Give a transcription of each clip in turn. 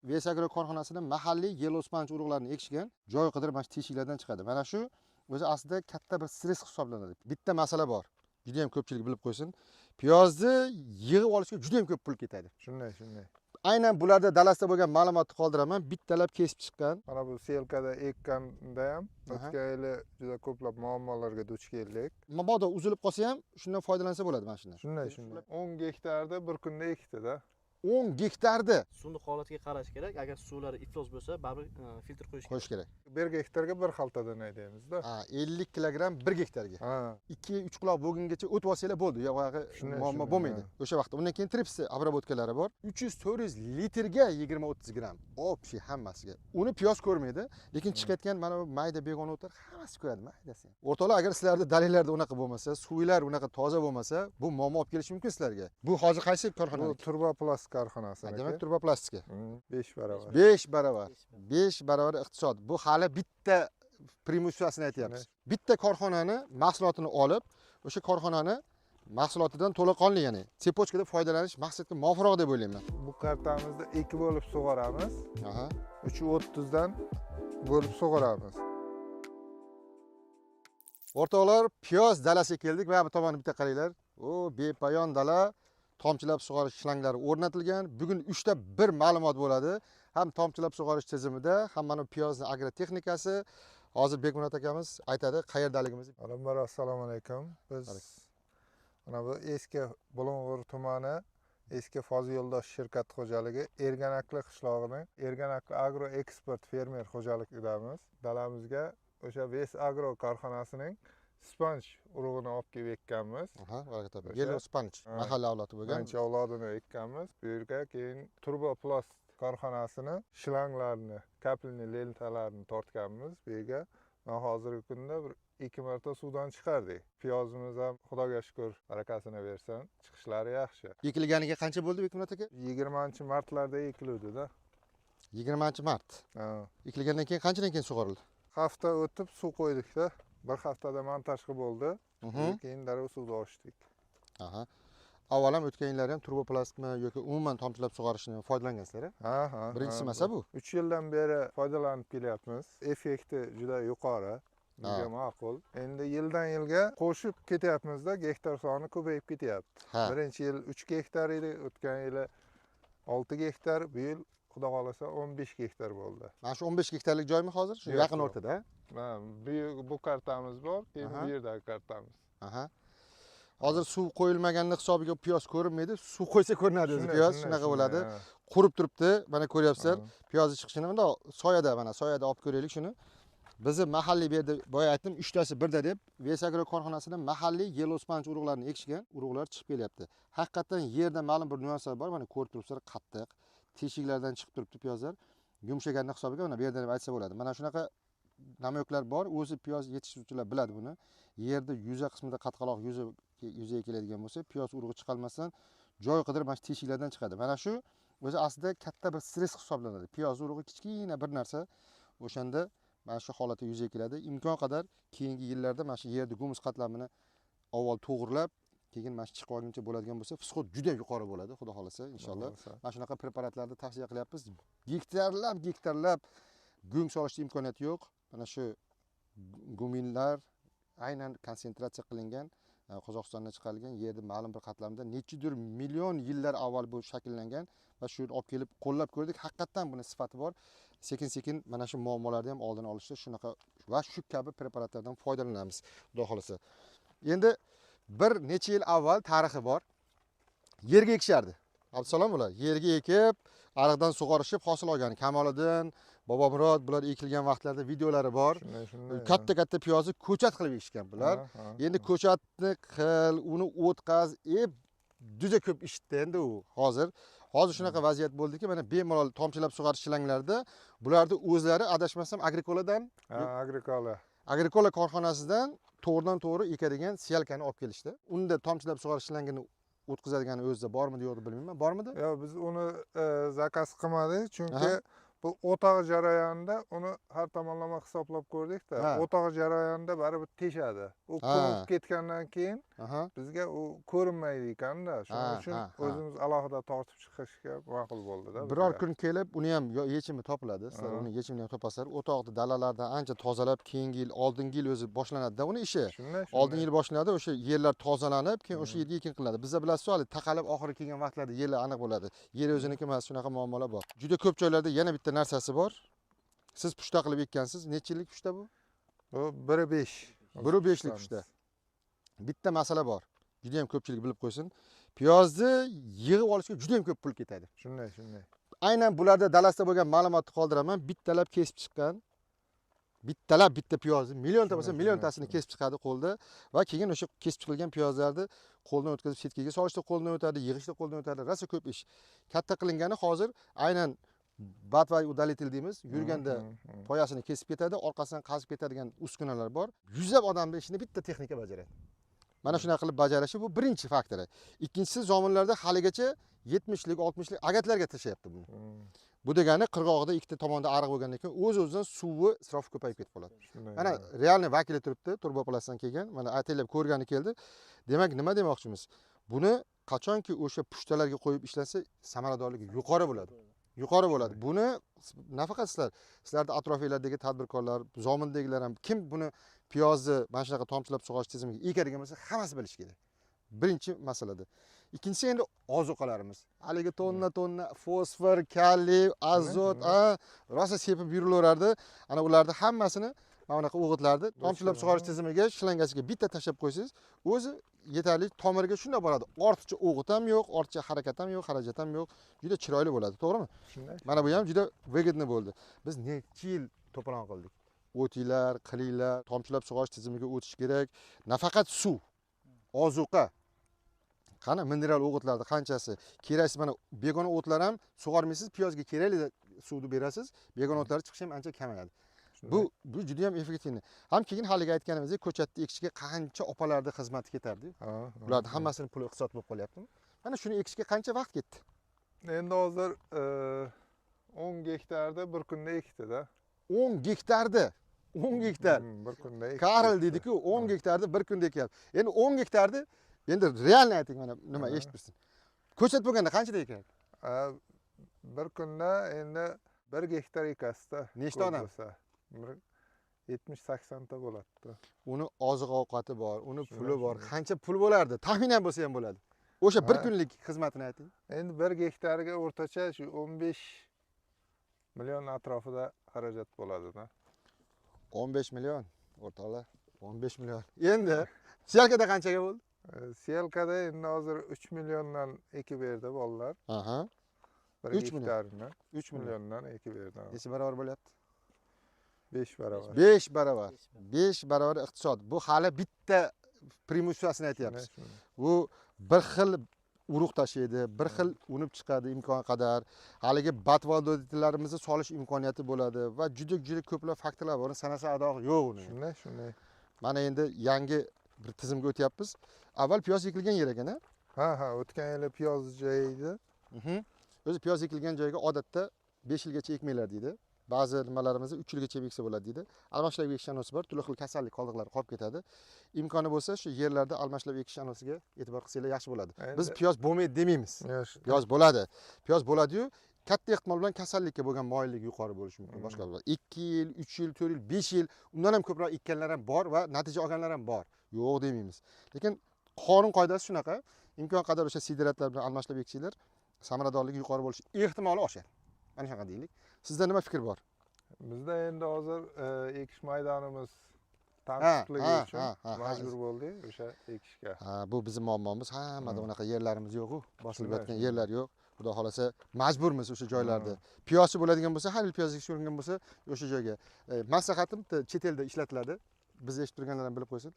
Vesagro korxonasida mahalliy Yellow Sponge urug'larini ekishgan. Joy qidirib mana shu teshiklardan chiqadi. Mana shu o'zi aslida katta bir stress hisoblanadi. Bitta masala bor. Juda ham ko'pchilik bilib qo'ysin. Piyozni yig'ib olishga juda ham ko'p pul ketadi. Shunday, shunday. Aynan bularda dalasida bo'lgan ma'lumotni qoldiraman. Bittalab kesib chiqqan. Mana bu selkada ekkanda ham o'tgan yili juda ko'plab muammolarga duch keldik. Mabodo uzilib qolsa ham shundan foydalansa bo'ladi mana shundan. Shunday, shunday. 10 gektarda bir kunda ekdi-da. 10 gektarda. Suvni holatiga qarash kerak. Agar suvlari iflos bo'lsa, baribir filtr qo'yish kerak. Qo'yish kerak. 1 gektarga bir xaltadan aytamiz-da. Ha, 50 kilogramm 1 gektarga. Ha. 2-3 quloq bo'lgungacha o't olsanglar bo'ldi. Yo'q, oyog'i muammo bo'lmaydi. O'sha vaqtda. Undan keyin tripsi obработkalari bor. 300-400 litrga 20-30 gramm. Общий hammasiga. Uni piyoz ko'rmaydi, lekin chiqayotgan mana bu mayda begona o'tlar hammasi ko'radi, maydasi. O'rtoqlar, agar sizlarda dalillarda unaqa bo'lmasa, suvlar unaqa toza bo'lmasa, bu muammo olib kelishi mumkin sizlarga. Bu hozir qaysi korxona? Bu Turboplast korxonasi. Ha, demak, Turboplastika. 5 barobar. 5 barobar. 5 barobar iqtisod. Bu hali bitta преимущество sini aytyapmiz. Bitta korxonani mahsulotini olib, o'sha korxonani mahsulotidan to'laqonli, ya'ni цепочка da foydalanish maqsadga muvofiqroq deb o'ylayman. Bu kartamizda 2 bo'lib sug'oramiz. 3.30 dan bo'lib sug'oramiz. O'rtoqlar, piyoz dalasiga keldik. Mana bu tomonni bitta qaranglar. O, bepoyon dala. Tomchilab sug'orish shlanglari o'rnatilgan. Bugun 3 ta 1 ma'lumot bo'ladi. Ham tomchilab sug'orish tizimida, ham mana bu piyozni agrotexnikasi. Hozir Bekmurod akamiz aytadi qayerdaligimizni. Avvalambor assalomu alaykum. Biz Alaykum. mana bu eski Bulung'ur tumani eski Fozil Yo'ldosh shirkat xo'jaligi Erganakli qishlog'ining Erganakli agro eksport fermer xo'jaligidamiz. Dalamizga o'sha Ves Agro korxonasining sponge urug'ini olib kelib ekkanmiz. Aha, baraka toping. O'sha Yellow Sponge mahalla avlodi bo'lgan. Birinchi avlodini ekkanmiz. Bu yerga keyin Turboplast korxonasini shlanglarini, kaplini lentalarini tortganmiz bu yerga. Mana hozirgi kunda bir 2 marta suvdan chiqardik. Piyozimiz ham Xudoga shukr, barakasini bersin, chiqishlari yaxshi. Ekilganiga qancha bo'ldi Bekmurod aka? 20-martlarda ekiluvdi-da. 20-mart. Ha. Ekilgandan keyin qanchadan keyin sug'orildi? Hafta o'tib suv qo'ydikda. Bir haftada montaj qilib bo'ldi. Keyin darrov suvni ochdik. Aha. Avval ham o'tgan yillar ham turboplastmi yoki umuman tomchilab sug'orishni foydalangansizlar, a? Ha, ha, Birinchisi ha, emas bu. 3 yildan beri foydalanib kelyapmiz. Effekti juda yuqori. Bizga ma'qul. Endi yildan yilga qo'shib ketyapmizda, gektar soni ko'payib ketyapti. Birinchi yil 3 gektar edi, o'tgan yili 6 gektar, bu yil Xudo xohlasa 15 gektar bo'ldi. Mana shu 15 gektarlik joymi hozir? Shu Yo'q, yaqin yo'q. o'rtada, ha? Ha, bu kartamiz bor, keyin bu yerdagi kartamiz. Aha. Hozir suv qo'yilmaganini hisobiga piyoz ko'rinmaydi. Suv qo'ysa ko'rinadi o'zi Shunday, piyoz, shunday, shunaqa shunday, bo'ladi. ha. Qurib turibdi, mana ko'ryapsizlar. Piyozni chiqishini bundoq soyada, mana soyada olib ko'raylik shuni. Bizni mahalliy bu yerda boya aytdim, 3tasi birda deb Vesagro korxonasida mahalliy Yellow Sponge urug'larini ekishgan, urug'lar chiqib kelyapti. Haqiqatan yerda ma'lum bir nyuanslar bor, mana ko'rib turibsizlar, qattiq teshiklardan chiqib turibdi piyozlar. Yumshaganini hisobiga mana bu yerdan ham aytsa bo'ladi. Mana shunaqa namyoklar bor, o'zi piyoz yetishtiruvchilar biladi buni. Yerda yuza qismida qatqaloq yuzaga keladigan bo'lsa, piyoz urug'i chiqarmasdan joy qidirib mana shu teshiklardan chiqadi. Mana shu o'zi aslida katta bir stress hisoblanadi. Piyoz urug'i kichkina bir narsa, o'shanda mana shu holatda yuzaga keladi. Imkon qadar keyingi yillarda mana shu yerda gumus qatlamini avval to'g'rilab, keyin mana shu chiqib olguncha bo'ladigan bo'lsa, fisxod juda yuqori bo'ladi, Xudo xohlasa inshaalloh. Xudo xohlasa. Mana shunaqa preparatlarni tavsiya qilyapmiz. Gektarlab, gektarlab go'ng solishga imkoniyati yo'q. Mana shu guminlar aynan konsentratsiya qilingan, Qozog'istondan chiqarilgan yerda ma'lum bir qatlamda nechidir million yillar avval bu shakllangan va shu yerni olib kelib qo'llab ko'rdik. Haqiqatan buni sifati bor. Sekin-sekin mana shu muammolarni ham oldini olishda shunaqa va shu kabi preparatlardan foydalanamiz, Xudo xohlasa. Endi bir necha yil avval tarixi bor. Yerga ekishardi. Abdusalom bular yerga ekib, ariqdan sug'orishib hosil olgan. Kamoliddin, Bobomurod bular ekilgan vaqtlarda videolari bor. Shunday, shunday, Katta-katta piyozni ko'chat qilib ekishgan bular. Endi ko'chatni qil, uni o'tqaz, juda ko'p ishdi endi u hozir. Hozir shunaqa vaziyat bo'ldiki, mana bemalol tomchilab sug'orish shlanglarida bularni o'zlari adashmasam Agrikoladan, Ha, Agrikola. Agrikola korxonasidan to'g'ridan to'g'ri ekadigan siyalkani olib kelishdi. Unda tomchilab sug'orish shlangini o'tkazadigani o'zida bormidi yo'qmi bilmayman. Bormidi? Yo'q, biz uni zakaz qilmadik, chunki bu o'tog' jarayonida uni har tomonlama hisoblab ko'rdikda, o'tog' jarayonida baribir teshadi. U ko'mib ketgandan keyin Bizga u ko'rinmaydi ekanda. Shuning uchun o'zimiz alohida tortib chiqishga ma'qul bo'ldi-da. Biror kun kelib uni ham yechimi topiladi. Sizlar uni yechimini ham topasizlar. O'toqni dalalardan ancha tozalab, keyingi yil, oldingi yil o'zi boshlanadi-da uni ishi. Oldingi yil boshlanadi, o'sha yerlar tozalanib, keyin o'sha yerga ekin qilinadi. Bizda bilasiz, hali taqalib oxiri kelgan vaqtlarda yerlar aniq bo'ladi. Yer o'ziniki emas, shunaqa muammolar bor. Juda ko'p joylarda yana bitta narsasi bor. Siz pushta qilib ekkansiz. Necha yillik pushta bu? Bu 1.5. 1.5lik pushta. Bitta masala bor. Juda ham ko'pchilik bilib qo'ysin. Piyozni yig'ib olishga juda ham ko'p pul ketadi. Shunday, shunday. Aynan bularda dalasida bo'lgan ma'lumotni qoldiraman. Bittalab kesib chiqqan, bittalab bitta piyozni millionta bo'lsa milliontasini kesib chiqadi qo'lda va keyin o'sha kesib chiqilgan piyozlarni qo'ldan o'tkazib setkaga solishda qo'ldan o'tadi, yig'ishda qo'ldan o'tadi. Rosa ko'p ish. Katta qilingani hozir aynan batva udalitil deymiz. Yurganda poyasini kesib ketadi, orqasidan qazib ketadigan uskunalar bor. Yuzlab odamning ishini bitta texnika bajaradi. Mana shunaqa qilib bajarishi bu birinchi faktori. Ikkinchisi, zominlarda haligacha 70lik, 60lik agatlarga tashlayapti buni. Bu degani qirg'og'ida ikkita tomonda ariq bo'lgandan keyin o'z-o'zidan suvi isrofi ko'payib ketib qoladi. Mana realniy vakili turibdi, Turboplasdan kelgan, mana ataylab ko'rgani keldi. Demak, nima demoqchimiz? Buni qachonki o'sha pushtalarga qo'yib ishlasa, samaradorligi yuqori bo'ladi. Yuqori bo'ladi. Buni nafaqat sizlar, sizlarning atrofinglardagi tadbirkorlar, zomindagilar ham kim buni piyozni mana shunaqa tomchilab sug'orish tizimiga ekadigan bo'lsa, hammasi bilishi kerak. Birinchi masalada. Ikkinchisi endi ozuqalarimiz. Haligi tonna-tonna fosfor, kaliy, azot, rosa sepib yurilaverardi. Ana ularni hammasini mana bunaqa o'g'itlarni tomchilab sug'orish tizimiga shlangasiga bitta tashlab qo'ysangiz, o'zi yetarli tomirga shunday boradi. Ortiqcha o'g'it ham yo'q, ortiqcha harakat ham yo'q, xarajat ham yo'q. Juda chiroyli bo'ladi, to'g'rimi? Shunday. Mana bu ham juda выгодно bo'ldi. Biz necha yil to'polon qildik. O'tinglar, qilinglar, tomchilab sug'orish tizimiga o'tish kerak. Nafaqat suv, ozuqa. Qani mineral o'g'itlarni qanchasi keraksiz, mana begona o'tlar ham sug'ormaysiz, piyozga kerakli suvni berasiz, begona o'tlar chiqishi ham ancha kamayadi. Bu juda ham effektivni. Ham keyin haligi aytganimizdek, ko'chatni ekishga qancha opalarning xizmati ketardi. Ularning hammasini puli iqtisod bo'lib qolyaptimi? Mana shuni ekishga qancha vaqt ketdi? Endi hozir 10 gektarda bir kunda ekdi-da. 10 gektarda. 10 gektar. Bir kunda ekdi. Karl dedi-ku, 10 gektarda bir kunda ekyapti. Endi 10 gektarda endi realni ayting mana nima eshitib tursin. Ko'chat bo'lganda qanchada ekardi? Bir kunda endi 1 gektar ekasida. Nechta odam? Bir 70-80 ta bo'ladi. Uni oziq-ovqati bor, uni puli bor. Qancha pul bo'lardi? Taxminan bo'lsa ham bo'ladi. O'sha bir kunlik xizmatini ayting. Endi 1 gektarga o'rtacha shu 15 million atrofida xarajat bo'ladi-da. 15 million o'rtoqlar, 15 million. Endi siyalkada qanchaga bo'ldi? Siyalkada endi hozir 3 milliondan ekib berdi bolalar. Bir 3 million. gektarini 3 million. milliondan ekib berdi. Necha barobar bo'lyapti? 5 barobar. 5 barobar. 5 barobar iqtisod. Bu hali bitta преимущество sini aytyapmiz. Bu bir xil urug' tashiydi, bir xil unib chiqadi imkon qadar. Haligi batvodlarimizni solish imkoniyati bo'ladi va juda juda ko'plab faktorlar bor. Sanasa adog'i yo'q uni. Shunday, shunday. Mana endi yangi bir tizimga o'tyapmiz. Avval piyoz ekilgan yer ekan, ha? Ha, ha, o'tgan yili piyoz joyi edi. O'zi piyoz ekilgan joyga odatda 5 yilgacha ekmanglar deydi. Ba'zi nimalarimizni 3 yilgacha eksa bo'ladi deydi. Almashlab ekish anosi bor, turli xil kasallik qoldiqlari qolib ketadi. Imkoni bo'lsa shu yerlarda almashlab ekish anosiga e'tibor qilsanglar yaxshi bo'ladi. Biz piyoz bo'lmaydi demaymiz. Piyoz bo'ladi. Piyoz bo'ladi-yu, katta ehtimol bilan kasallikka bo'lgan moyillik yuqori bo'lishi mumkin. Boshqa bir 2 yil, 3 yil, 4 yil, 5 yil, undan ham ko'proq ekkanlar ham bor va natija olganlar ham bor. Yo'q demaymiz. Lekin qonun qoidasi shunaqa, imkon qadar o'sha sideratlar bilan almashlab eksanglar, samaradorligi yuqori bo'lishi ehtimoli oshadi. Mana shunaqa deylik. Sizda nima fikr bor? Bizda endi hozir ekish maydonimiz tanqisligi uchun majbur bo'ldik o'sha ekishga. Ha, bu bizning muammomiz. Hammada unaqa yerlarimiz yo'q-ku. Bosilib yotgan yerlar yo'q. Xudo xolasa majburmiz o'sha joylarda. Piyozchi bo'ladigan bo'lsa, har yil piyoz ekishga uringan bo'lsa, o'sha joyga. Maslahatim bitta chet elda ishlatiladi. Biz eshitib turganlar ham bilib qo'ysin.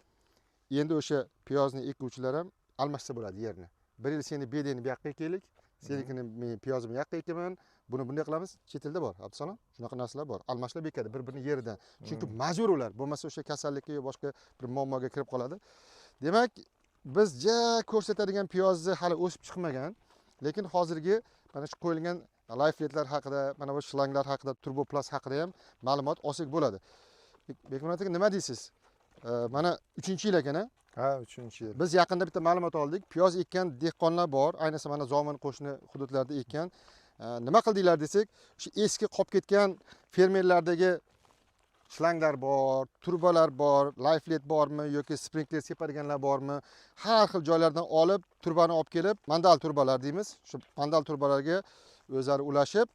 Endi o'sha piyozni ekuvchilar ham almashsa bo'ladi yerni. Bir yil seni bedeni bu yoqqa ekaylik, senikini men piyozimni bu yoqqa ekaman. Buni bunday qilamiz, chet elda bor, Abdusalom, shunaqa narsalar bor. Almashlab ekadi bir-birini yeridan. Chunki majbur ular, bo'lmasa o'sha kasallikka yo boshqa bir muammoga kirib qoladi. Demak, biz ja ko'rsatadigan piyozni hali o'sib chiqmagan, lekin hozirgi mana shu qo'yilgan layfletlar haqida, mana bu shlanglar haqida, Turbo Plus haqida ham ma'lumot olsak bo'ladi. Bekmurat aka, nima deysiz? Mana 3-yil ekan a? Ha, 3-yil. Biz yaqinda bitta ma'lumot oldik. Piyoz ekkan dehqonlar bor, ayniqsa mana Zomin qo'shni hududlarda ekkan. Nima qildinglar desak, shu eski qolib ketgan fermerlardagi shlanglar bor, turbalar bor, layflet bormi yoki sprinkler sepadiganlar bormi? Har xil joylardan olib, turbani olib kelib, mandal turbalar deymiz. Shu mandal turbalarga o'zlari ulashib,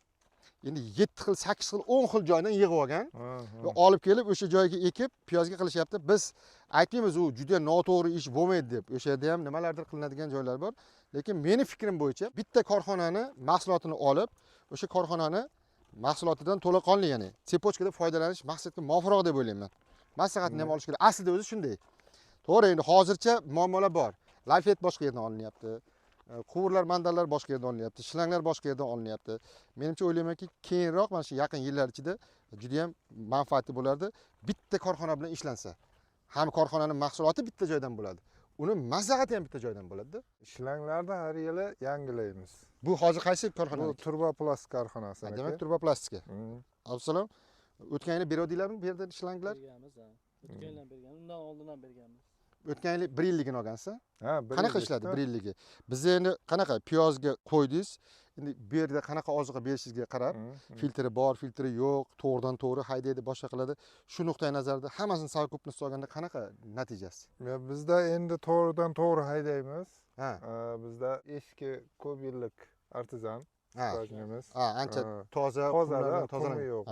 endi 7 xil, 8 xil, 10 xil joydan yig'ib olgan va olib kelib o'sha joyga ekib piyozga qilishyapti. Biz aytmaymiz u juda noto'g'ri ish bo'lmaydi deb. O'sha yerda ham nimalardir qilinadigan joylar bor. Lekin meni fikrim bo'yicha bitta korxonani mahsulotini olib, o'sha korxonani mahsulotidan to'laqonli, ya'ni sepochkada foydalanish maqsadga muvofiqroq deb o'ylayman. Maslahatni ham olish kerak. Aslida o'zi shunday. To'g'ri, endi hozircha muammolar bor. Layflet boshqa yerdan olinyapti. Quvurlar, mandallar boshqa yerdan olinyapti, shlanglar boshqa yerdan olinyapti. Menimcha o'ylaymanki, keyinroq mana shu yaqin yillar ichida juda ham manfaatli bo'lardi. Bitta korxona bilan ishlansa, ham korxonaning mahsuloti bitta joydan bo'ladi. Uni maslahati ham bitta joydan bo'ladi-da. Shlanglarni har yili yangilaymiz. Bu hozir qaysi korxona? Bu Turboplast korxonasi. Demak, Turboplastika. Abdusalom, o'tgan yili beruvdinglarmi bu yerda shlanglar? Berganmiz, ha. O'tgan yil ham berganmiz, undan oldin ham berganmiz. O'tgan yili 1 yilligini olgansiz? Ha, 1 Qanaqa ishladi 1 yilligi? Biz endi qanaqa piyozga qo'ydingiz? Endi bu yerda qanaqa oziqa berishingizga qarab, filtri bor, filtri yo'q, to'g'ridan to'g'ri haydaydi, boshqa qiladi. Shu nuqtai nazarda hammasini совокупность olganda qanaqa natijasi? Bizda endi to'g'ridan to'g'ri haydaymiz. Ha. Bizda eski ko'p yillik artizan skvajinamiz. Ha, ancha toza, toza yo'q.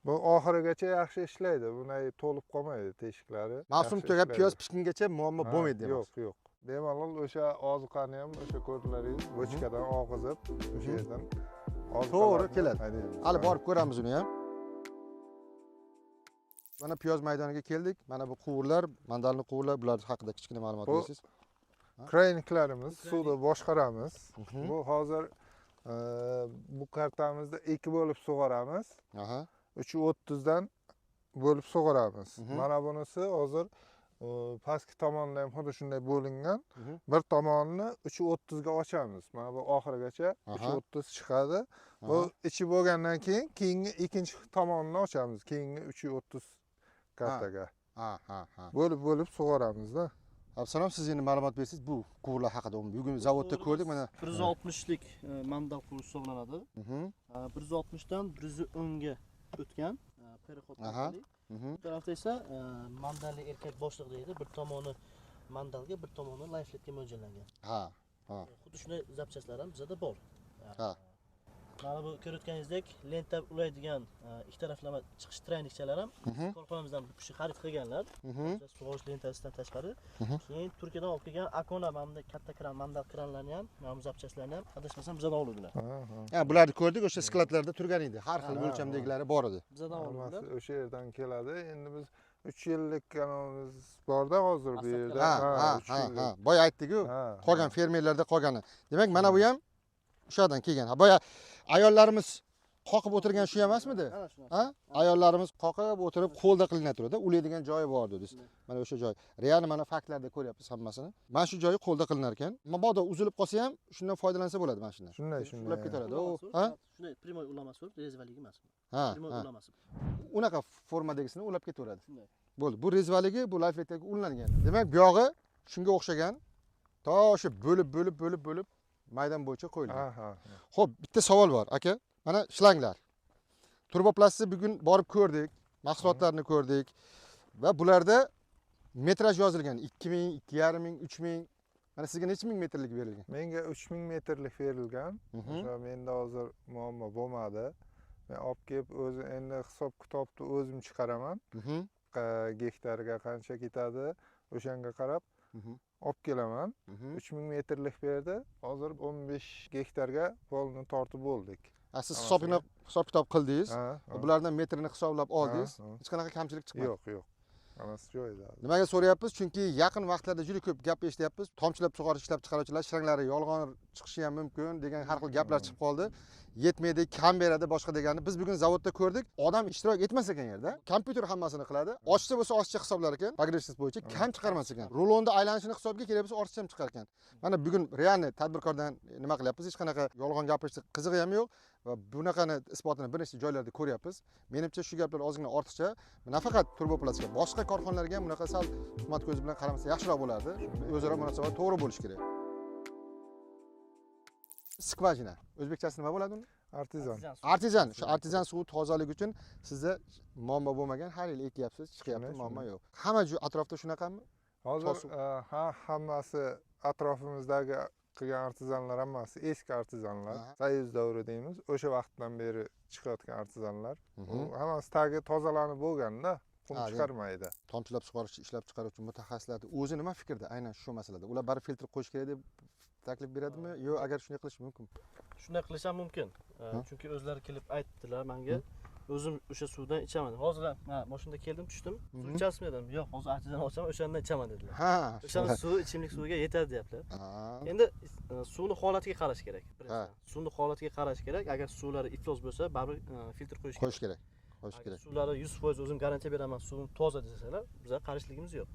Bu oxirigacha yaxshi ishlaydi. Bunday to'lib qolmaydi teshiklari. Mavsum tugab piyoz pishgungacha muammo bo'lmaydi demak. Yo'q, yo'q. Bemalol o'sha oziqani ham o'sha ko'rdilaringiz, bochkadan og'izib, o'sha yerdan to'g'ri keladi. Hali borib ko'ramiz uni ham. Mana piyoz maydoniga keldik. Mana bu quvurlar, mandalli quvurlar, bular haqida kichkina ma'lumot berasiz. Krayniklarimiz suvni boshqaramiz. Bu hozir bu kartamizda 2 bo'lib sug'oramiz. 3.30 dan bo'lib sug'oramiz. Mana bunisi hozir pastki tomonda ham xuddi shunday bo'lingan. Bir tomonini 3.30 ga ochamiz. Mana bu oxirigacha 3.30 chiqadi. Bu ichi bo'lgandan keyin keyingi ikkinchi tomonini ochamiz. Keyingi 3.30 kartaga. Bo'lib-bo'lib sug'oramiz-da. Abdusalom, siz endi ma'lumot bersangiz bu quvurlar haqida. Bugun zavodda ko'rdik mana. 160 lik mandal quvur hisoblanadi. 160 dan 110 ga o'tgan perexod orqali. Bu tarafda esa mandalli erkak boshliq deydi. Bir tomoni mandalga, bir tomoni layfletga mo'ljallangan. Ha, ha. Xuddi shunday zapchastlar ham bizda bor. Ha. Mana bu ko'rayotganingizdek lenta ulaydigan ikki taraflama chiqish traynikchalar ham korxonamizdan bu kishi xarid qilganlar. Sug'orish lentasidan tashqari, keyin Turkiyadan olib kelgan Akona mana bunday katta kran, mandal kranlarni ham, mana bu zapchastlarni ham adashmasam bizdan oldilar. Ha, bularni ko'rdik, o'sha skladlarda turgan edi. Har xil o'lchamdagilari bor edi. Bizdan oldilar. O'sha yerdan keladi. Endi biz 3 yillik kanalimiz borda hozir bu yerda. Ha. Boya aytdik-ku, qolgan fermerlarda qolgani. Demak, mana bu ham o'shadan kelgan. Ha, boya ayollarimiz qoqib o'tirgan shu emasmidi? Ha? Ayollarimiz qoqib o'tirib qo'lda qilinadi turadi. Ulaydigan joyi bor dedingiz. Mana o'sha joy. Real mana faktlarda ko'ryapmiz hammasini. Mana shu joyi qo'lda qilinar ekan. Mabodo uzilib qolsa ham shundan foydalansa bo'ladi mana shundan. Shunday. Ulab ketaveradi. Ha? Shunday primoy ulamasi bo'lib, rezvaligi emas. Primoy ulamasi. Unaqa formadagisini ulab ketaveradi. Shunday. Bo'ldi. Bu rezvaligi, bu layfletdagi ulangan. Demak, bu yog'i shunga o'xshagan. To o'sha bo'lib maydon bo'yicha qo'yilgan. Xo'p, bitta savol bor, aka. Mana shlanglar. Turboplastni bugun borib ko'rdik, mahsulotlarni ko'rdik va bularda metraj yozilgan 2000, 2,5 ming, 3000. Mana sizga necha ming metrlik berilgan? Menga 3000 metrlik berilgan. O'sha menda hozir muammo bo'lmadi. Men olib kelib o'zi endi hisob kitobni o'zim chiqaraman. Gektarga qancha ketadi, o'shanga qarab olib kelaman. 3000 metrlik berdi. Hozir 15 gektarga polni tortib bo'ldik. Siz hisob kitob qildingiz. Bulardan metrini hisoblab oldingiz. Hech qanaqa kamchilik chiqmadi. Yo'q, yo'q. Hammasi joyida. Nimaga so'rayapmiz? Chunki yaqin vaqtlarda juda ko'p gap eshityapmiz. Tomchilab sug'orish ishlab chiqaruvchilar shiringlari yolg'on chiqishi ham mumkin degan har xil gaplar chiqib qoldi. Yetmaydi, kam beradi, boshqa degani. Biz bugun zavodda ko'rdik, odam ishtirok etmas ekan yerda. Kompyuter hammasini qiladi. Oshcha bo'lsa oshcha hisoblar ekan, pogreshnost bo'yicha kam chiqarmas ekan. Rulonda aylanishini hisobga kerak bo'lsa ortiqcha ham chiqar ekan. Mana bugun realni tadbirkordan nima qilyapmiz? Hech qanaqa yolg'on gapirishni qizig'i ham yo'q Va bunaqani isbotini bir nechta joylarda ko'ryapmiz. Menimcha shu gaplar ozgina ortiqcha. Nafaqat Turboplasga, boshqa korxonalarga ham bunaqa sal tuhmat ko'zi bilan qaramasa yaxshiroq bo'lardi. O'zaro munosabat to'g'ri bo'lishi kerak. Skvajina. O'zbekchasi nima bo'ladi uni? Artizan. Artizan. Shu artizan suvi tozaligi uchun sizda muammo bo'lmagan, har yil ekyapsiz, chiqyapti, muammo yo'q. Hamma atrofda shunaqami? Hozir ha, hammasi atrofimizdagi qilgan artizanlar hammasi eski artizanlar. Soyuz davri deymiz, o'sha vaqtdan beri chiqayotgan artizanlar. Hammasi tagi tozalanib bo'lganda, qum chiqarmaydi. Tomchilab sug'orish ishlab chiqaruvchi mutaxassislar o'zi nima fikrda aynan shu masalada? Ular baribir filtr qo'yish kerak deb taklif beradimi? Yo'q, agar shunday qilish mumkin. Shunday qilish ham mumkin. Chunki o'zlari kelib aytdilar menga. O'zim o'sha suvdan ichaman. Hozir ha, mashinada keldim, tushdim. Suv ichasizmi dedim. Yo'q, hozir artizan ochaman, o'shandan ichaman dedilar. Ha, o'shandan suvi ichimlik suviga yetadi deyaptilar. Endi suvni holatiga qarash kerak. Birinchidan, suvni holatiga qarash kerak. Agar suvlari iflos bo'lsa, baribir filtr qo'yish kerak. Qo'yish kerak. Suvlari 100% o'zim garantiya beraman, suvim toza desalar, bizlar qarishligimiz yo'q.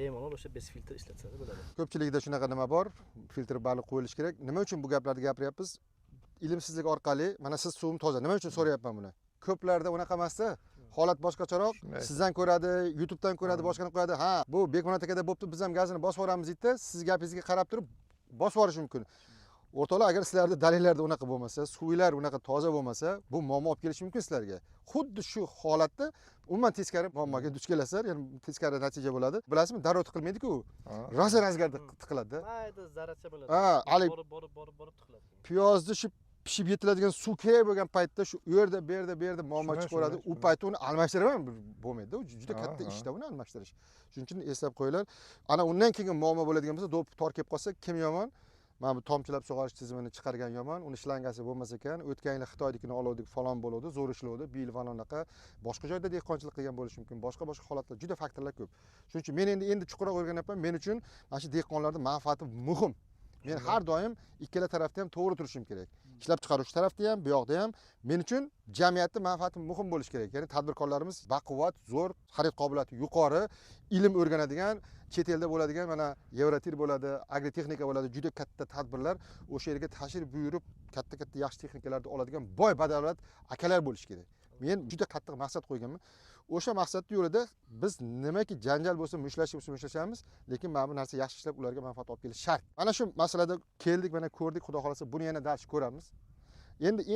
Bemalol o'sha bez filtr ishlatsalar bo'ladi. Ko'pchilikda shunaqa nima bor, filtr baliq qo'yilishi kerak. Nima uchun bu gaplarni gapiryapmiz? Ilmsizlik orqali, mana siz suvim toza, nima uchun so'rayapman buni? Ko'plarda unaqa emasda, holat boshqacharoq. Sizdan ko'radi, YouTube'dan ko'radi, boshqani qo'yadi. Ha, bu Bekmurat akada bo'pti, biz ham gazini bosib yuboramiz deydi. Siz gapingizga qarab turib bosib yuborish mumkin. O'rtoqlar, agar sizlarda dalillarda unaqa bo'lmasa, suvlar unaqa toza bo'lmasa, bu muammo olib kelishi mumkin sizlarga. Xuddi shu holatda umuman teskari muammoga duch kelasizlar, ya'ni teskari natija bo'ladi. Bilasizmi, darrov tiqilmaydi-ku. Rosa razgarda tiqiladi-da. Mayda zarracha bo'ladi. Ha, hali borib tiqiladi. Piyozni shu pishib yetiladigan suv kerak bo'lgan paytda shu u yerda, bu yerda, bu yerda muammo chiqaveradi. U paytda uni almashtirib ham bo'lmaydi. U juda katta ishda uni almashtirish. Shuning uchun eslab qo'yinglar. Ana undan keyin muammo bo'ladigan bo'lsa, do'p tor kelib qolsa, kim yomon? Mana bu tomchilab sug'orish tizimini chiqargan yomon, uni shlangasi bo'lmasa ekan, o'tgan yili Xitoynikini oluvdik, falon bo'luvdi, zo'r ishlovdi, bu yil falon unaqa, boshqa joyda dehqonchilik qilgan bo'lishi mumkin, boshqa holatlar, juda faktorlar ko'p. Shuning uchun men endi chuqurroq o'rganyapman. Men uchun mana shu dehqonlarning manfaati muhim. Men har doim ikkala tarafda ham to'g'ri turishim kerak. Ishlab chiqaruvchi tarafda ham, bu yoqda ham men uchun jamiyatning manfaati muhim bo'lishi kerak. Ya'ni tadbirkorlarimiz baquvvat, zo'r, xarid qobiliyati yuqori, ilm o'rganadigan, chet elda bo'ladigan mana Yevrotir bo'ladi, agrotexnika bo'ladi, juda katta tadbirlar, o'sha yerga tashrif buyurib, katta-katta yaxshi texnikalarni oladigan boy badavlat akalar bo'lishi kerak. Men juda qattiq maqsad qo'yganman. O'sha maqsadning yo'lida biz nimaki janjal bo'lsa, mushlashib bo'lsa mushlashamiz, lekin mana bu narsa yaxshi ishlab ularga manfaat olib kelish shart. Mana shu masalada keldik, mana ko'rdik, xudo xolasa buni yana dars ko'ramiz.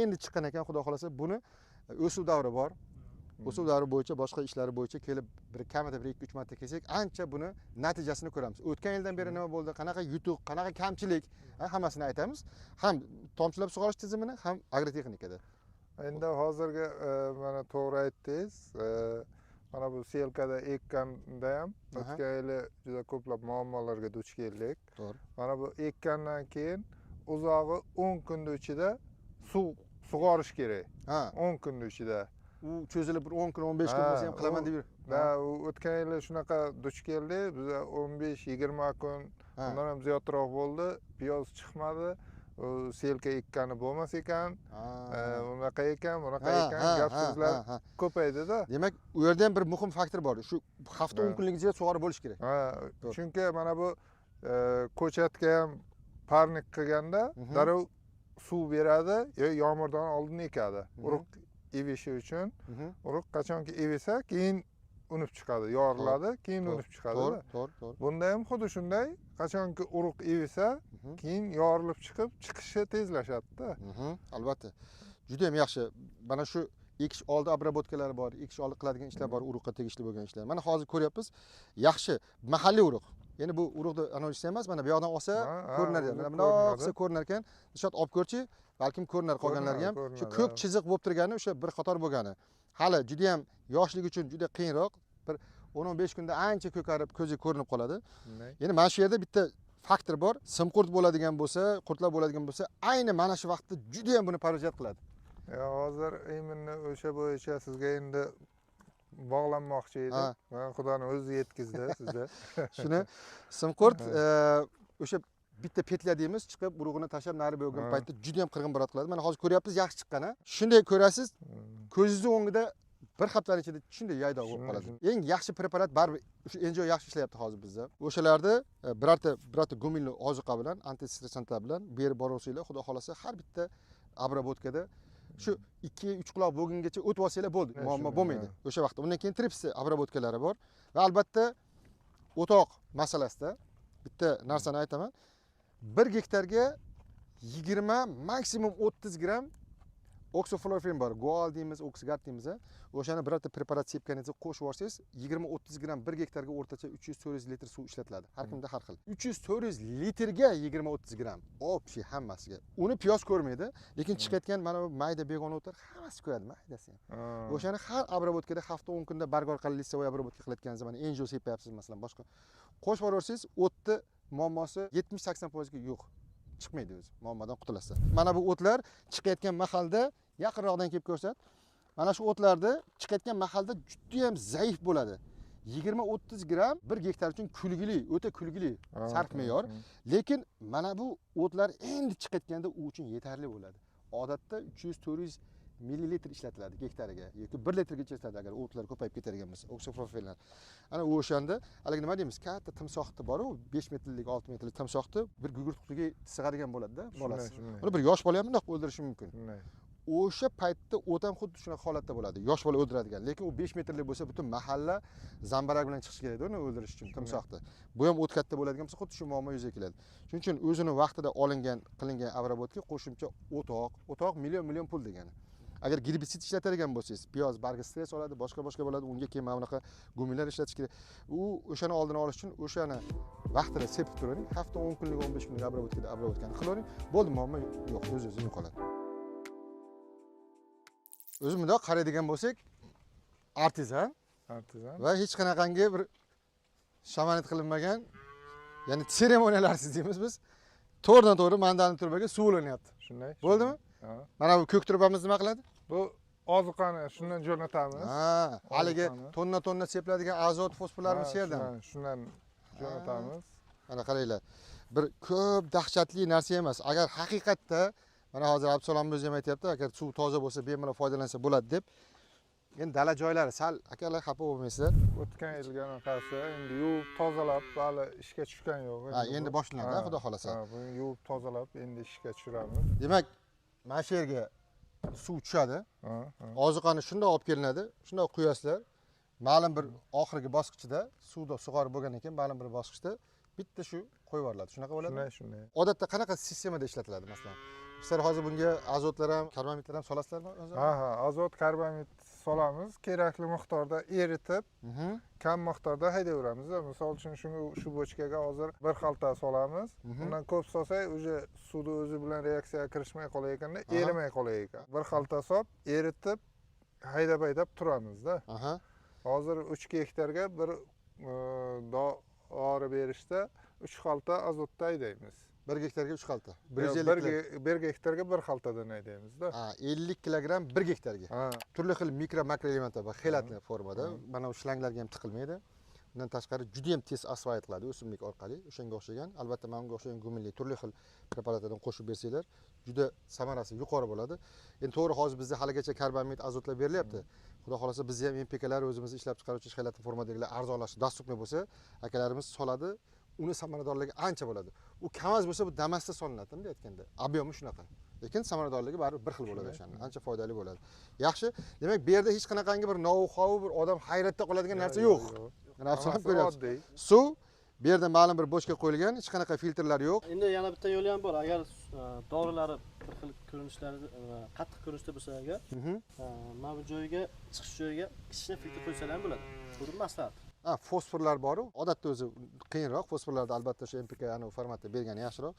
Endi chiqqan ekan, xudo xolasa buni o'suv davri bor. O'suv davri bo'yicha, boshqa ishlari bo'yicha kelib bir kamida 1-2-3 marta kelsak, ancha buni natijasini ko'ramiz. O'tgan yildan beri nima bo'ldi, qanaqa yutuq, qanaqa kamchilik, hammasini aytamiz. Ham tomchilab sug'orish tizimini, ham agrotexnikada. Endi hozirgi mana to'g'ri aytdingiz, mana bu selkada ekkanda ham o'tgan yili juda ko'plab muammolarga duch keldik. To'g'ri. Mana bu ekkandan keyin uzog'i 10 kunning ichida suv sug'orish kerak. Ha. 10 kunning ichida. U cho'zilib bir 10 kun, 15 kun bo'lsa ham qilaman deb yur. Ha, u o'tgan yili shunaqa duch keldik. Biz 15-20 kun, undan ham ziyodroq bo'ldi, piyoz chiqmadi. Selka ekkani bo'lmas ekan, unaqa ekan, bunaqa ekan, gap so'zlar ko'paydida. Demak, u yerda ham bir muhim faktor bor. Shu hafta 10 kunlik ichida sug'orib bo'lish kerak. Ha, chunki mana bu ko'chatga ham parnik qilganda darrov suv beradi, yo yomg'irdan oldin ekadi. Urug' evishi uchun. Urug' qachonki evisa, keyin unib chiqadi, yoriladi, keyin unib chiqadi. To'g'ri. Bunda ham xuddi shunday, qachonki urug' evisa, keyin yorilib chiqib, chiqishi tezlashadi-da. Albatta. Juda ham yaxshi. Mana shu ekish oldi obработkalari bor, ekish oldi qiladigan ishlar bor, urug'ga tegishli bo'lgan ishlar. Mana hozir ko'ryapmiz, yaxshi mahalliy urug'. Ya'ni bu urug'ni anonsi emas, mana bu yoqdan olsa ko'rinar ekan. Mana bundoq qilsa ko'rinar ekan. Nishot olib ko'rchi, balkim ko'rinar qolganlarga ham. Shu ko'k chiziq bo'lib turgani, o'sha bir qator bo'lgani. Hali juda ham yoshlik uchun juda qiyinroq. Bir 10-15 kunda ancha ko'karib, ko'zga ko'rinib qoladi. Ya'ni mana shu yerda bitta faktor bor. Simqurt bo'ladigan bo'lsa, qurtlar bo'ladigan bo'lsa, ayni mana shu vaqtda juda ham buni parvarish qiladi. Hozir imminni o'sha bo'yicha sizga endi bog'lanmoqchi edim. Mana Xudoning o'zi yetkazdi sizga. Shuni simqurt o'sha bitta petla deymiz, chiqib urug'ini tashlab nari bo'lgan paytda juda ham qirg'inbarot qiladi. Mana hozir ko'ryapmiz, yaxshi chiqqan, ha. Shunday ko'rasiz, ko'zingizni o'ngida bir haftaning ichida shunday yaydoq bo'lib qoladi. Eng yaxshi preparat baribir o'sha Enjoy yaxshi ishlayapti hozir bizda. O'shalarni birorta gumilli ozuqa bilan, antistressantlar bilan berib boravsanglar, xudo xolasa har bitta obработкада Shu 2-3 quloq bo'lgungacha o't olsanglar bo'ldi, muammo bo'lmaydi o'sha vaqtda. Undan keyin tripsi обработкалari bor va albatta o'toq masalasida bitta narsani aytaman. 1 gektarga 20 maksimum 30 gram oksoflorfen bor. Goal deymiz, oksgard deymiz. O'shani birorta preparat sepganingizda qo'shib yuborsangiz 20-30 gram 1 gektarga o'rtacha 300-400 litr suv ishlatiladi. Har kimda har xil. 300-400 litrga 20-30 gram. Общий hammasiga. Uni piyoz ko'rmaydi, lekin chiqayotgan mana bu mayda begona o'tlar hammasi ko'radi, maydasi ham. O'shani har обработкада hafta 10 kunda barg orqali листовой обработка qilayotganingizda mana enjo sepyapsiz masalan, boshqa qo'shib yuborsangiz o'tni muammosi 70-80% ga yo'q. Chiqmaydi o'zi. Muammodan qutulasiz. Mana bu o'tlar chiqayotgan mahalda yaqinroqdan kelib ko'rsat. Mana shu o'tlarni chiqayotgan mahalda juda ham zaif bo'ladi. 20-30 gram 1 gektar uchun kulgili, o'ta kulgili sarf me'yor. Lekin mana bu o'tlar endi chiqayotganda u uchun yetarli bo'ladi. Odatda 300-400 millilitr ishlatiladi gektariga yoki 1 litrgacha ishlatiladi agar o'tlar ko'payib ketadigan bo'lsa, oksoflorfenlar. Ana o'shanda haligi nima deymiz, katta timsohni bor-u, 5 metrlik, 6 metrlik timsohni bir gugurt qutiga sig'adigan bo'ladi-da bolasi. Uni bir yosh bola ham bundoq o'ldirishi mumkin. O'sha paytda o't ham xuddi shunaqa holatda bo'ladi. Yosh bola o'ldiradigan, lekin u 5 metrlik bo'lsa butun mahalla zambarak bilan chiqishi kerak uni o'ldirish uchun timsohni. Bu ham o't katta bo'ladigan bo'lsa xuddi shu muammo yuzaga keladi. Shuning uchun o'zini vaqtida olingan, qilingan обработка qo'shimcha o'toq, o'toq million-million pul degani. Agar gerbitsid ishlatadigan bo'lsangiz, piyoz bargi stress oladi, boshqa-boshqa bo'ladi, unga keyin mana bunaqa guminlar ishlatish kerak. U o'shani oldini olish uchun o'shani vaqtida sepib turing, hafta 10 kunlik, 15 kunlik обработкада обработкani qilavering, bo'ldi, muammo yo'q, o'z-o'zidan yo'qoladi. O'zi bundoq qaraydigan bo'lsak, artizan va hech qanaqangi bir shamanit qilinmagan, ya'ni seremoniyalarsiz deymiz biz. To'g'ridan-to'g'ri mandalni turbaga suv ulanyapti. Shunday. Bo'ldimi? Mana bu ko'k turbamiz nima qiladi? Bu oziqani shundan jo'natamiz. Ha, haligi tonna-tonna sepiladigan azot, fosforlarimiz shu yerdan. Shundan jo'natamiz. Mana qaranglar. Bir ko'p dahshatli narsa emas. Agar haqiqatda mana hozir Abdusalom o'zi ham aytayapti, agar suv toza bo'lsa bemalol foydalansa bo'ladi deb. Endi dala joylari sal akalar xafa bo'lmaysizlar. O'tgan yilgi anaqasi endi yuvib tozalab hali ishga tushgan yo'q. Ha, endi boshlanadi, xudo xolasa. Ha, buni yuvib tozalab endi ishga tushiramiz. Demak, mana shu yerga suv tushadi. Oziqani shundoq olib kelinadi, shundoq quyasizlar. Ma'lum bir oxirgi bosqichida suvda sug'orib bo'lgandan keyin ma'lum bir bosqichda bitta shu qo'yib yuboriladi. Shunaqa bo'ladimi? Shunday, shunday. Odatda qanaqa sistemada ishlatiladi masalan? Sizlar hozir bunga azotlar ham, karbamidlar ham solasizlarmi o'zi? Ha, ha, azot, karbamid solamiz, kerakli miqdorda eritib, kam miqdorda haydayveramiz. Misol uchun shunga shu bochkaga hozir bir xalta solamiz. Undan ko'p solsak, уже suvni o'zi bilan reaksiyaga kirishmay qolar ekanda, erimay qolar ekan. Bir xalta solib, eritib, haydab-haydab turamizda. Hozir 3 gektarga bir dori berishda 3 xalta azotda haydaymiz. 1 gektarga 3 xalta. 1 gektarga 1 xaltadan haydaymiz-da. Ha, 50 kilogramm 1 gektarga. Turli xil mikro makro elementlar bor, xelatli formada. Mana bu shlanglarga ham tiqilmaydi. Undan tashqari juda ham tez asfalt qiladi o'simlik orqali, o'shanga o'xshagan. Albatta mana bunga o'xshagan guminli turli xil preparatlardan qo'shib bersanglar, juda samarasi yuqori bo'ladi. Endi to'g'ri, hozir bizda haligacha karbamid, azotlar berilyapti. Xudo xolasa bizda ham MPKlar o'zimiz ishlab chiqaruvchi xelatli formadagilar arzonlashib, доступный bo'lsa, akalarimiz soladi. Uni samaradorligi ancha bo'ladi. U kamaz bo'lsa bu damasda solinadi, bunday aytganda. Объеми shunaqa. Lekin samaradorligi baribir bir xil bo'ladi o'shanda. Ancha foydali bo'ladi. Yaxshi. Demak, bu yerda hech qanaqangi bir nou-how, bir odam hayratda qoladigan narsa yo'q. Mana Abdusalom ko'ryapsiz. Suv bu yerda ma'lum bir bochka qo'yilgan, hech qanaqa filtrlar yo'q. Endi yana bitta yo'li ham bor. Agar dorilari bir xil ko'rinishlari, qattiq ko'rinishda bo'lsa agar, mana bu joyga, chiqish joyiga kichkina filtr qo'ysalar ham bo'ladi. Bu maslahat. Ha, fosforlar bor-u, odatda o'zi qiyinroq. Fosforlarni albatta o'sha MPK formatda bergani yaxshiroq.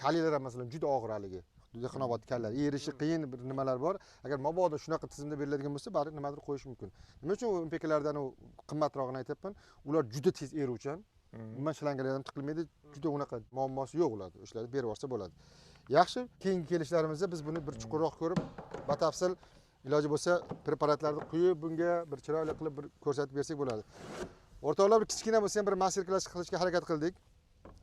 Kaliylar ham masalan juda og'ir haligi. Dehqonobod kallar erishi qiyin bir nimalar bor. Agar mabodo shunaqa tizimda beriladigan bo'lsa, baribir nimadir qo'yish mumkin. Nima uchun u MPKlardan u qimmatrog'ini aytyapman? Ular juda tez eruvchan. Umuman shlangalar ham tiqilmaydi, juda unaqa muammosi yo'q ularda. O'shalarni berib yuborsa bo'ladi. Yaxshi, keyingi kelishlarimizda biz buni bir chuqurroq ko'rib, batafsil iloji bo'lsa preparatlarni quyib, bunga bir chiroyli qilib bir ko'rsatib bersak bo'ladi. O'rtoqlar, bir kichkina bo'lsa ham bir master-klass qilishga harakat qildik.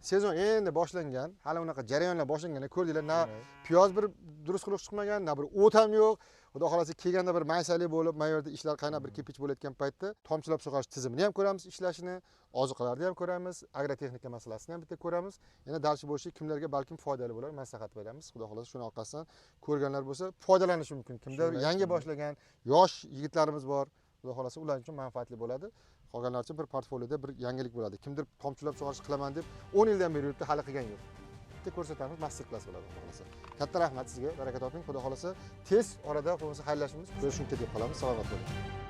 Sezon endi boshlangan, hali unaqa jarayonlar boshlangan, ko'rdinglar, na piyoz bir durust qilib chiqmagan, na bir o't ham yo'q. Xudo xohlasa kelganda bir maysali bo'lib, mana yerda ishlar qaynab bir kipich bo'layotgan paytda tomchilab sug'orish tizimini ham ko'ramiz ishlashini, ozuqalarni ham ko'ramiz, agrotexnika masalasini ham bitta ko'ramiz. Yana darsi bo'lishi kimlarga balkim foydali bo'lar, maslahat beramiz. Xudo xohlasa shuni orqasidan ko'rganlar bo'lsa foydalanishi mumkin. Kimdir yangi boshlagan yosh yigitlarimiz bor. Xudo xohlasa ular uchun manfaatli bo'ladi. Qolganlar uchun bir portfolioda bir yangilik bo'ladi. Kimdir tomchilab sug'orish qilaman deb 10 yildan beri yuribdi, hali qilgan yo'q. Bitta ko'rsatamiz, master klass bo'ladi xudo xohlasa. Katta rahmat sizga, baraka toping. Xudo xohlasa tez orada bo'lmasa xayrlashamiz, ko'rishguncha deb qolamiz. Salomat bo'ling.